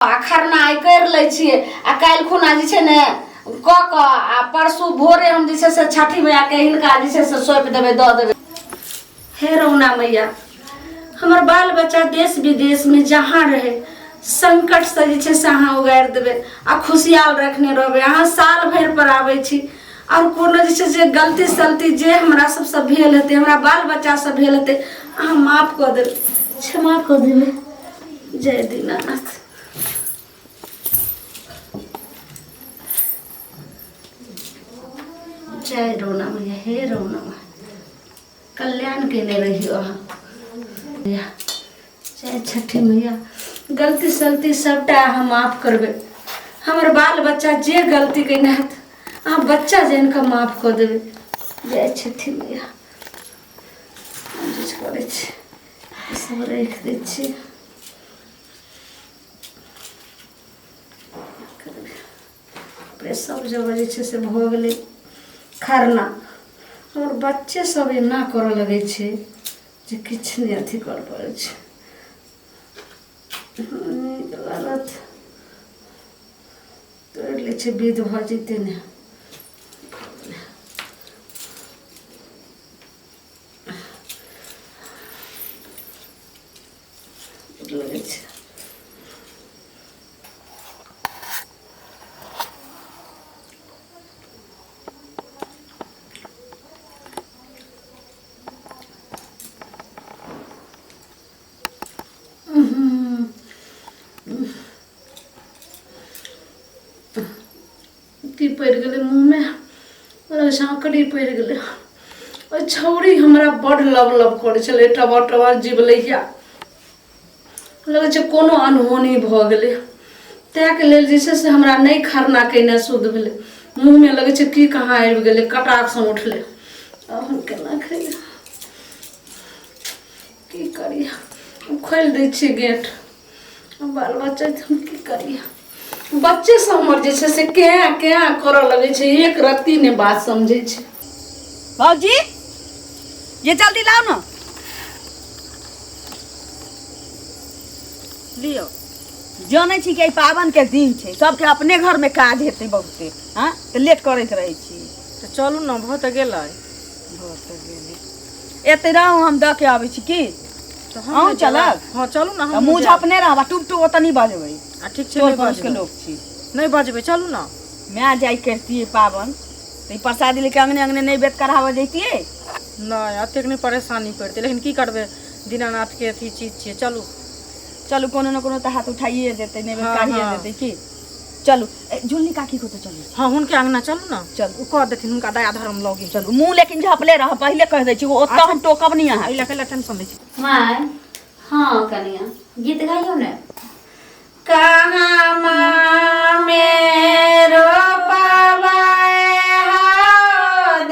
आ खरना आइ करि लै छियै आ काल्हि खुना जे छै ने कऽ कऽ आ परसू भोरे हम जे छै से छठि मैयाके हिनका जे छै से सौंपि देबै, दऽ देबै। हे रौना मैया, हमर बाल बच्चा देश विदेशमे जहाँ रहै, संकटसँ जे छै से अहाँ उगारि देबै आ खुशियाल रखने रहबै। अहाँ साल भरि पर आबै छी आओर कोनो जे छै से गलती सलती जे हमरा सबसँ भेल हेतै, हमरा बाल बच्चासँ भेल हेतै, अहाँ माफ कऽ देबै, क्षमा कऽ देबै। जय दीनानाथ। जय रौना मैया। हे रौना मैया, कल्याण केने रहियो अहाँ। जय छठी मैया। गलती सलती सबटा अहाँ माफ करबै। हमर बाल बच्चा जे गलती केने हैत, अहाँ बच्चा जानि कऽ माफ कऽ देबै। जय छठी मैया। हम किछु करै छी, सब राखि दै छी। सब जगह जे छै से भऽ गेलै खरना। हमर बच्चे सब एना करऽ लगै छै जे किछु नहि अथी करऽ पड़ै छै। नीक लागत, तोड़ि लै छै, विध भऽ जेतै ने। लगै छै की पड़ि गेलै मुँहमे, लगै छै आँकड़ी पड़ि गेलै। ओहि छौड़ी हमरा बड्ड लब लब करै छलै, टबर टबर जिबलैया। लगै छै कोनो अनहोनी भऽ गेलै, ताहिके लेल जे छै से हमरा नहि खरना केने शुद्ध भेलै। मुँहमे लगै छै की कहाँ आबि गेलै, कटाकसँ उठलै। आब हम केना खेबै, की करियै? खोलि दै छियै गेट। बाल बच्चा हम की करियै? बच्चे सब हमर जे छै से केँ केँ करऽ लगै छै, एक रत्ती नहि बात समझै छै। भौजी, ये जल्दी लाओ ना। लियो, जानै छी कि एहि पाबनि के दिन छै, सबके अपने घर में काज हेतै बहुते। हाँ, तऽ लेट करैत रहै छी। तऽ चलू ने, भऽ तऽ गेलै। भऽ तऽ गेलै। एते रहू, हम दऽ के अबै छी। की तऽ हम अहूँ नहि चलब? चलब? हँ, चलू ने। तऽ हम मुँह झपने रहब आ टुप टुप ओतऽ नहि बजबै। आ ठीक छै। टोल नहि पड़ोस के बजबै। लोक छी। नहि बजबै, चलू ने। माय जाइ करतियै पाबनि तऽ ई प्रसादी लेके अंगने अंगने नहि बेत कराबऽ जैतियै? नहि, एतेक नहि परेशानी पड़तै, लेकिन की करबै, दीनानाथके अथी चीज छियै। चलू। चलू, कोनो ने कोनो तऽ हाथ उठाइए देतै, नहि बेत काढ़िए देतै। की चलू? ए, झुलनी काकी को तऽ चलू। हँ, हुनके अंगना चलू ने। चलू। ओ कऽ देथिन, हुनका दया धर्म लगे। चलू, मुँह लेकिन झपले रह, पहिले कहि दै छी। ओतऽ हम टोकब नहि अहाँ। एहि लए कैला टेंशन लै छी? माय। हँ कनिया। गीत गाइयो ने। कहाँ माँ मेरो पवै हो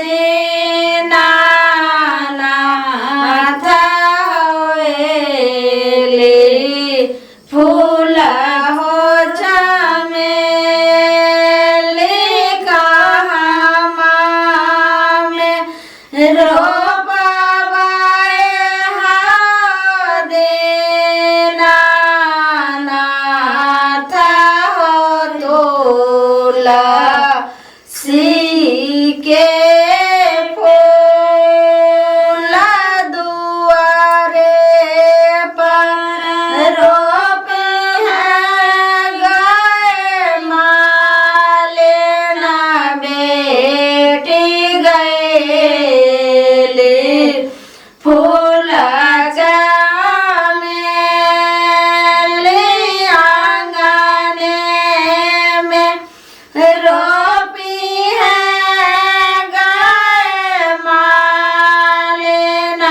दीनानाथ होएले, फूल हो चमेली। कहाँ माँ मेरो पवै हो दीनानाथ हो तुलसी के फूल दुआरे पर रोपे हैं गए मालिन बेटी गैली, फूल चमेली आंगने में रोपी है गए मालिन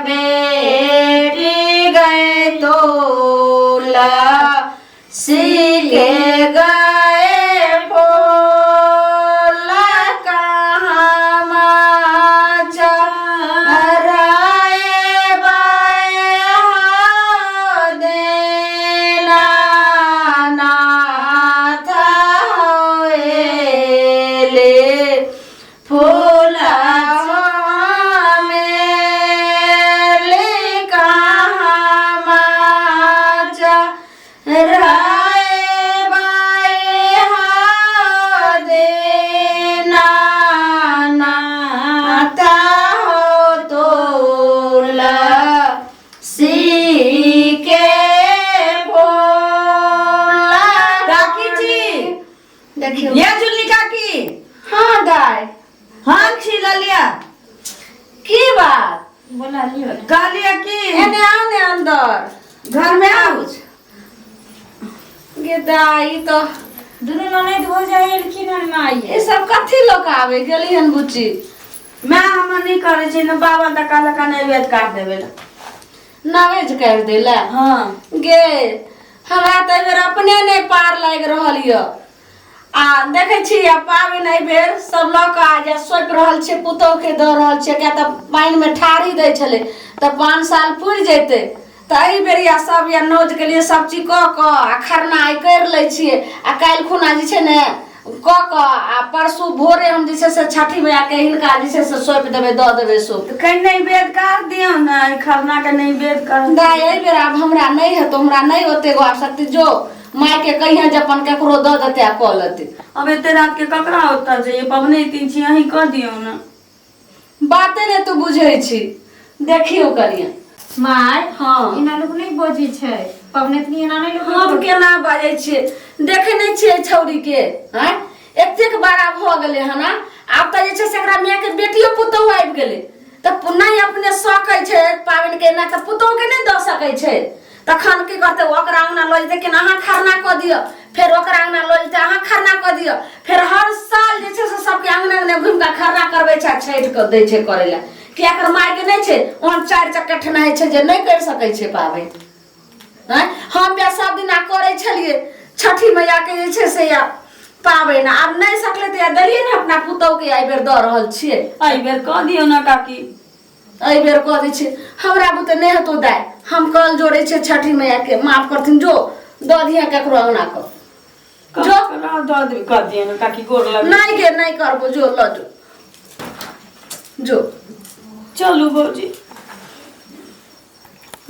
बेटी गए, तोला सीके गए फूल। कहाँ चराए दीनानाथ होएले, फूल चमेली। कहाँ राय देखियौ। ये झुलनी काकी। हाँ दाय। हम छी ललिया। की बात? बोला लियो ने। कहलिए की एने आओ ने अंदर। घर में आउ। गे दाई ई तो दुनू ननैद हो जाए एलखिन हन माई। ई सब कथी लोक आवे गेली हन बुच्ची? मैं हम नहीं करे छी न बाबा त कहलक नैवेद्य काट देबे ला। नवेज कर देला? हाँ। गे हमरा तऽ एहिबेर अपने नहि पार लागि रहल यऽ। आ देखै छी आ पाबनि एहिबेर सब लऽ कऽ आ जे सौंपि रहल छियै, पुतोहुके दऽ रहल छियै, किया तऽ पानिमे ठाढ़ी दै छलै तऽ 5 साल पुरि जेतै। तऽ एहिबेर या सब या नौज के लिए सब चीज कऽ कऽ आ खरना आइ करि लै छियै आ काल्हि खुना जे छै ने कऽ कऽ आ परसू भोरे हम जे छै से छठि मैयाके हिनका जे छै से सौंपि देबै, दऽ देबै सौंप। तऽ कनि नैवेद्य काट दियौ ने, ई खरना के नैवेद्य कर। दाइ एहिबेर आब हमरा नहि हेतौ, हमरा नहि ओते गो आब शक्ति। जो मायके कहिहें जे अपन केकरो दऽ देतै आ कऽ लेतै। अब एते रात के ककरा ओतऽ जइए, पबनैतिन छी, अहीं कऽ दियौ ने। बाते ने तू बुझै छी। देखियौ कनिया। माय। हाँ। एना लोक नहि बजै छै, पबनैतनी एना नहि लोक। हम केना बाजै छियै? देखै नहि छियै छौड़ी के? आँय, एतेक बड़ा भऽ गेलै हन आब तऽ जे छै से एकरा मायके बेटियो पुतोहु आबि गेलै तऽ नहि अपने सकै छै पाबनि के, नहि तऽ पुतोहुके नहि दऽ सकै छै। तखन की करतै? ओकरा अङ्गना लऽ जेतै कि अहाँ खरना कऽ दिअ, फेर ओकरा अङ्गना लऽ जेतै अहाँ खरना कऽ दिअ, फेर हर साल जे छै से सबके अङ्गना अङ्गना घुमि कऽ खरना करबै छै आ छठि कऽ दै छै करै लए। किया एकर मायके नहि छै ओहन 4 चक्का ठेनाइ छै जे नहि करि सकै छै पाबनि? आँय, हम बे सब दिना करै छलियै छठि मैयाके जे छै से या पाबनि, आब नहि सकलै तऽ देलियै ने अपना पुतोहुके, एहि बेर दऽ रहल छियै। एहि बेर कऽ दियौ ने काकी। एहि बेर कऽ दै छियै, हमरा बुते नहि हेतौ दाइ, हम कल जोड़ै छियै छठि मैयाके, माफ करथिन। जो दऽ दिहे ककरो अङ्गना कऽ जो। ककरा दऽ देबै? कऽ दियौ ने काकी, गोर लग। नहि गे, नहि करबो, जो लऽ जो, जो। चलू भौजी।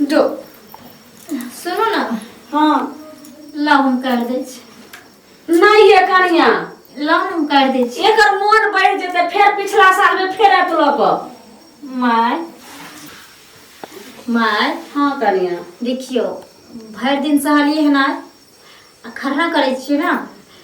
जो। सुनू ने। हाँ। लाउ हम काटि दै छी। नहि ये कनिया। लाउ ने हम काटि दै छी। एकर मोन बढ़ि जेतै फेर, पिछला साल में फेर आयत लऽ कऽ। माय, माय। हाँ कनिया। देखियौ भरि दिन सहलियै हन आइ आ खरना करै छियै ने।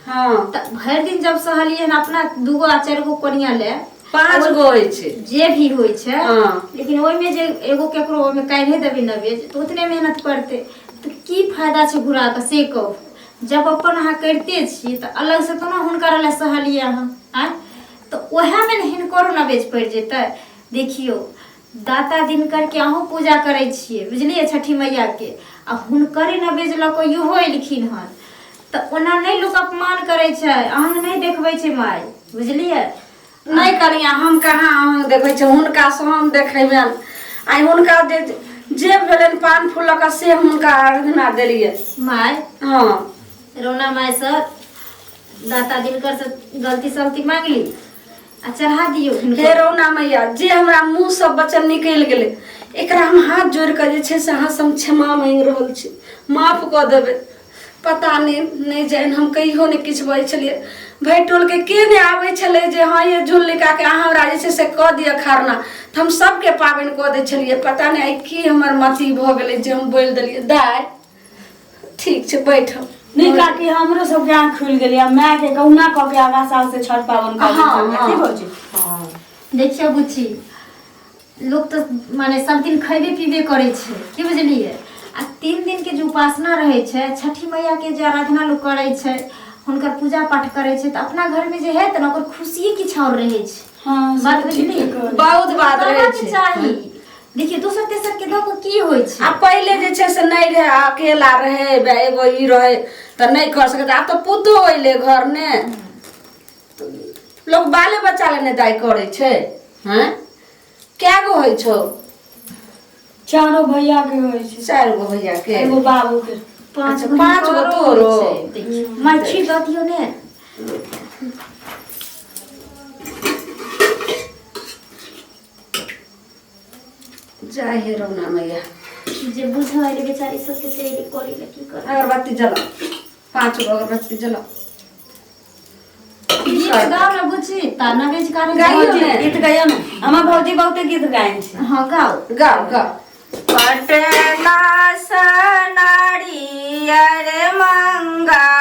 हाँ। तऽ भरि दिन जब सहलियै हन अपना 2 गो आ 4 गो कोनिया ले 5 गो होइ छै। जे भी होइ छै। हाँ। लेकिन ओहिमे जे एगो केकरो ओहिमे काल्हे देबै नवेज तऽ उतने मेहनत पड़तै, तऽ की फायदा छै घुरा कऽ से कहू? जब अपन अहाँ करिते छी तऽ अलगसँ कोना हुनकर लए सहलियै अहाँ? आँय, तऽ उएहमे ने हिनकरो नवेज पड़ि जेतै। देखियौ दाता दिनकर के अहूँ पूजा करै छियै, बुझलियै, छठि मैयाके, आ हुनकरे नवेज लऽ कऽ इहो एलखिन हन, तऽ ओना नहि लोक अपमान करै छै, अहंग नहि देखबै छै माय, बुझलियै? नहि कनिया, हम कहाँ अहाँ देखै छी, हुनकासँ हम देखेबनि। आइ हुनका जे जे भेलनि पान फूल लऽ कऽ से हम हुनका अर्घना देलियै। माय। हाँ। रौना मायसँ दाता दिनकरसँ गलती सलती मांगली आ चढ़ा दियौ हिनको। हे रौना मैया, जे हमरा मुँहसँ वचन निकलि गेलै एकरा हम हाथ जोड़ि कऽ जे छै से अहाँसँ हम क्षमा मांगि रहल छी, माफ कऽ देबै। पता नहि, नहि जानि हम कहियो नहि किछु बजै छलियै। भरि टोलके के नहि आबै छलै जे हँ ये झुल्ली काके अहाँ हमरा जे छै से कऽ दिअ खरना, तऽ हम सबके पाबनि कऽ दै छलियै। पता नहि आइ की हमर मति भऽ गेलै जे हम बोलि देलियै। दाइ ठीक छै, बैठो। नहीं काकी, हमरो सबके आँख खुलि गेलै आ माय के कहुना कऽ के आगा साल से छठ पाबनि कऽ हाँ, दै हाँ। की भौजी? देखियौ बुच्ची, लोक तऽ माने सब दिन खयबे पीबे करै छै, की बुझलियै? आ 3 दिन के जे उपासना रहै छै, छठी मैया के जे आराधना लोक करै छै, हुनकर पूजा पाठ करै छै, तऽ अपना घरमे जे हेतै ने ओकर खुशिये किछु आओर रहै छै। हाँ, से बात तऽ ठीके बुझलियै? कहलियै। बहुत बात रहै करबाक छै। चाही। देखियौ दोसर तेसर के दऽ कऽ की होइ छै। आ पहिले जे छै से नहि रहै, अकेला रहै बे एगो ई रहै तऽ नहि कऽ सकैत। आब तऽ पुतोहु अयलै घर ने, लोक बाले बच्चा लए ने दाइ करै छै। हँ, कए गो होइ छौ? चारो भैया के होइ छै। 4 गो भैया के, एगो बाबू के। 5 अच्छा, गो। 5 गो हिनकरो तोरो। होइ छै। देखियौ माय, खीर दऽ दियौ ने। जाय हे रौना मैया। जे बुझऽ एलै बेचारी सबके से एलै करै लए, की करबै? अगरबत्ती जलाओ, 5 गो अगरबत्ती जलाओ। गीत गाओ ने बुच्ची, ता नवेज कारण। गाइयो भौजी, ने। गीत गाइयो ने, हमर भौजी बहुते गीत गाइन छै। हाँ गाओ। गाओ गाओ। पटना से नारियर मंगावले।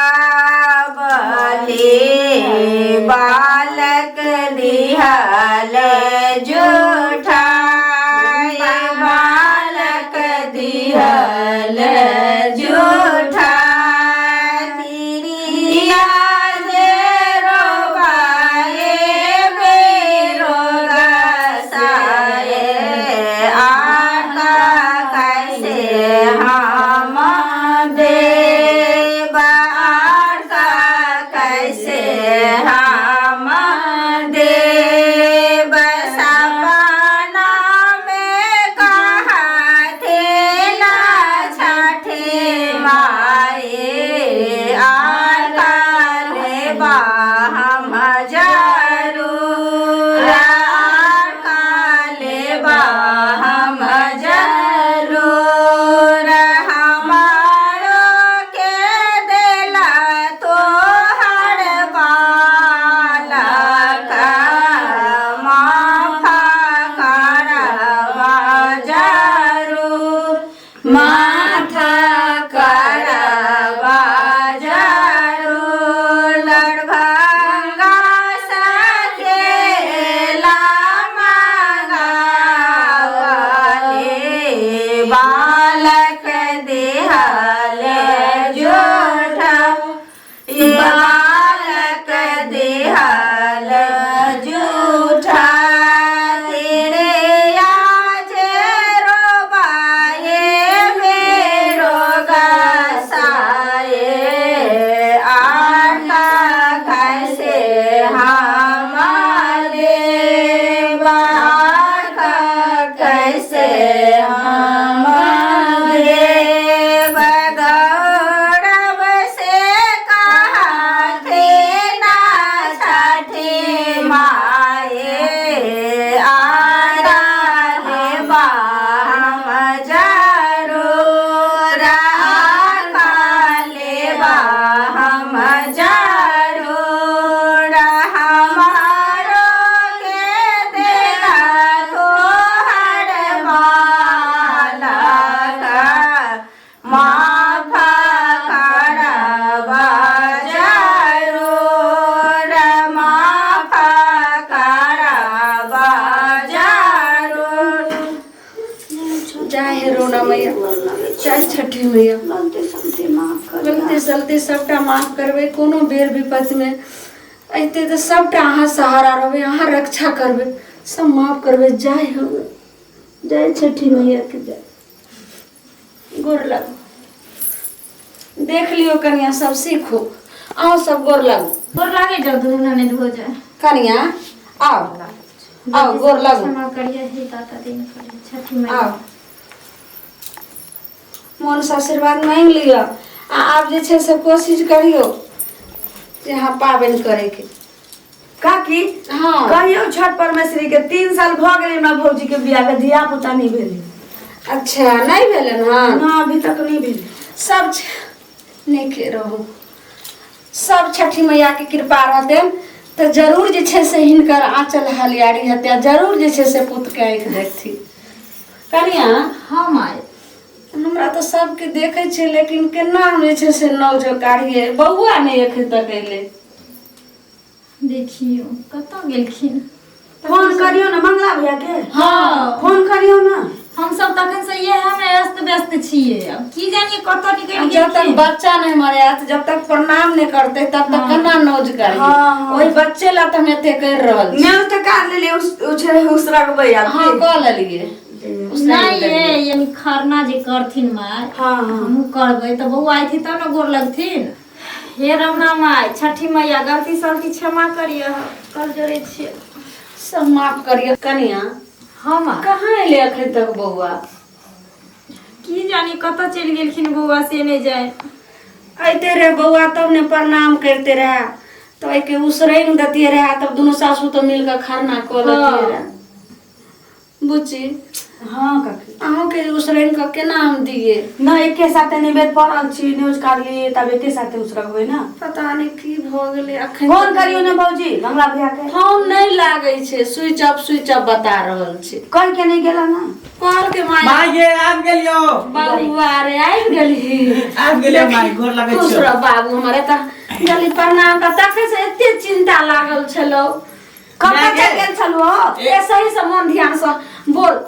हम जरूर हमारो के देला तोहर बालक माफ करब जरूर माफ करब जरूर। जय हे रोना मैया, जय छठी मैया। गलती सलती माफ कर, गलती सलती सबटा माफ करबै। कोनो बेर विपत्तिमे अयतै तऽ सबटा अहाँ सहारा रहबै, अहाँ रक्षा करबै, सब माफ करबै। जय हो, जय छठी मैया के जय। गोर लागू। देख लियौ कनिया, सब सीखू अहाँ सब। गोर लागू। गोर लागे जाओ, दुनू ननद हो जाए। कनिया आउ, आउ, गोर लागू। क्षमा करिए हे दाता, दिन करिए छठी मैया। आउ, मोनसँ आशीर्वाद मांगि लिअ आ आब जे छै से कोशिश करियौ जे अहाँ पाबनि करैके। काकी। हँ। कहियौ छठ परमेश्वरी के, 3 साल भऽ गेलै हमरा भौजी के बियाह के, धिया पुता नहि भेलै। अच्छा, नहि भेलनि हँ? ना, अभी तक नहि भेलै। सब नीके रहू। सब छठी मैयाके कृपा रहतनि तऽ जरूर जे छै से हिनकर आँचल हलियारी हेतै आ जरूर जे छै से पुतके आँखि देखथिन। कनिया। हाँ माय। हमरा तऽ सबके देखै छियै, लेकिन केना हम जे छै से नौ जोकारियै? बौआ नहि एखन तक अयलै। देखियौ कतऽ गेलखिन। फोन करियौ ने मंगला भैया के। हाँ। फोन करियौ ने। हम सब तखन से इएह में अस्त व्यस्त छियै, अब की जानिए कतऽ निकलि जब तक गेलखिन। बच्चा नहीं मरे, जब तक प्रणाम नहीं करते, तब तक केना नौज करियै? हाँ। ओहि बच्चे ला तऽ हम एते करि रहल छी। नेल तऽ काट लेलियै, उसरगबै आब। हाँ, कऽ लेलियै। नहीं ये यानी खरना जे करथिन माय। हाँ हाँ। हमहूँ करबै तऽ बौआ अयथिन तब ने गोर लगथिन। हे रमणा माय, छठी मैया, गलती सलती क्षमा करिय, कल जोड़ै छियै। सब माफ करियै कनिया। हाँ माँ। कहाँ एलै अखन तक बौआ? की जानी कतऽ चलि गेलखिन बौआ, से नहि जाय। अइते रहे बौआ तब ने प्रणाम करते रहे, तऽ ओहिके उसरैन देतियै रहे, तब दुनू सासू तो मिल कऽ खरना कऽ लेतियै रहे। बुच्ची। हाँ काकी। अहूँके उसरैन कऽ केना हम दियै? ना, एके साथे नैवेद्य पड़ल छी, न्यूज काटलियै, तब एके साथे उसरगबै ने। पता नहि की भऽ गेलै अखन। फोन करियौ ने भौजी मंगला भैया के। फोन नहि लागै छै, स्विच ऑफ स्विच ऑफ बता रहल छै। कहि के नहि गेला ना? कहल के माय। माय गे, आबि गेलियौ। बौआ रे, आबि गेलही? आबि गेलियौ माय, गोर लगै खुश छियौ। रह बाबू हमर। तऽ जल्दी प्रणाम कर, तखन से एते चिंता लागल छलौ। कतऽ माय गे। चलि गेल छलहो? ए, सही से मन ध्यान से बोल,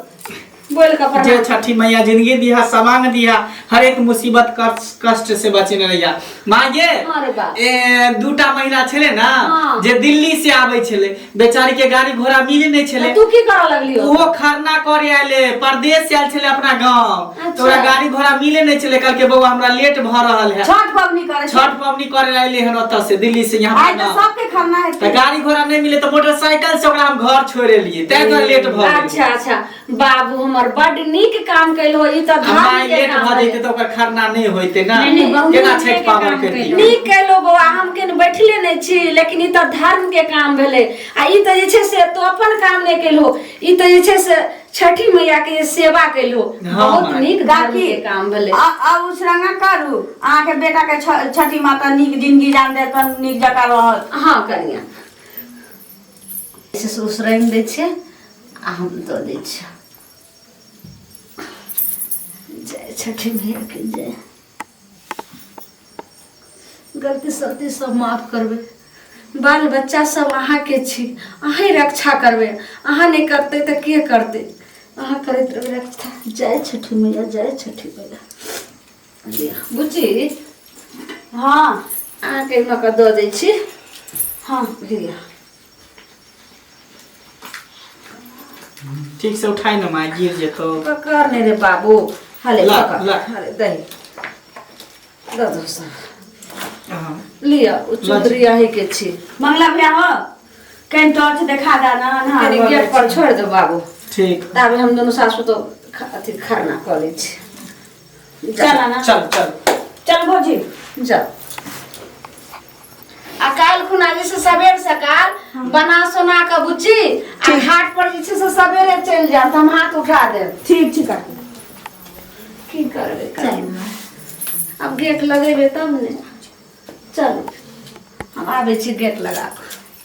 बोल कऽ जय प्रणाम। छठी मैया, जिंदगी दिहा, सवांग दिहा, हर एक मुसीबत कष्ट कष्ट से बचेने रहिया। माँ गे। हाँ रे बाप। ए दूटा महिला छले ना हाँ। जे दिल्ली से आबै छले, बेचारी के गाड़ी घोड़ा मिले नहीं छले। तू की करऽ लगली? ओहो खरना करे आयले, परदेश से आयल छले अपना गांव। अच्छा। तो ओकरा गाड़ी घोड़ा मिले नहीं छले, कहलके बौआ हमरा लेट भ रहल है। छठ पबनी करै छै। छठ पबनी करे आयले हन ओतऽ से, दिल्ली से यहाँ। आइ तऽ सबके खरना तऽ हेतै। गाड़ी घोड़ा नहीं मिले तऽ मोटरसाइकिल से ओकरा हम घर छोड़े लिए, ताहि दुआरे लेट भऽ गेल। अच्छा अच्छा, बाबू हमर बड नीक काम कैल हो, ई तऽ आ धर्म माय के लेट काम भऽ भेलै। जैते तऽ ओकर खरना नहि होइते ना। नहि, नहि, बहुत केना नीक छठि पाबनि काम करितियै? केलहुँ। नीक केलो बौआ, हम केन बैठले नहि छी, लेकिन ई तऽ धर्म के काम भेलै आ ई तऽ जे छै से तू अपन काम नहि केलहो, ई तऽ जे छै से छठी मैया के सेवा केलहो। हाँ, बहुत माय। नीक धर्म काकी के काम भेलै। आ उसरंगा करू, अहाँके बेटा के छठी माता नीक जिंदगी जान देतन, नीक जकाँ रहत। हाँ कनिया, से उसरैन दै छियै आ हम दऽ दै छियै। जय छठी मैया के जय। गलती सलती सब माफ करबै। बाल बच्चा सब अहाँके छी, अहीँ रक्षा करबै। अहाँ नहि करतै तऽ के करतै? अहाँ करैत रहबै रक्षा। जय छठी मैया, जय छठी मैया। लिअ, बुच्ची। हाँ। अहाँके एहिमे कऽ दऽ दै छी। हाँ। लिअ। ठीक से उठाइ ने माय, गिर जेतौ। पकड़ ने रे बाबू, हले। ला, पकड़। ला। हले, दही दऽ दो सब। हाँ। लिअ, ओ चुंदरी अहीँके छी। मंगला भैया हो, कनि टॉर्च देखा दा ना अन्हार कनि भऽ गेट गेल पर छै। छोड़ि दो बाबू। ठीक। ताबे हम दुनू सासू तो अथी खरना कऽ लै छी। चल ना। चल चल। चल भौजी। जाओ। आ काल्हि खुना जे छै सबेर सकाल बना सोना कऽ बुच्ची आ घाट पर जे छै से सबेरे चलि जायब तऽ हम हाथ उठा देब। ठीक छै काकी। की करबै काल्हि? आब गेट लगेबै तब ने। चलू, हम आबै छी गेट लगा कऽ।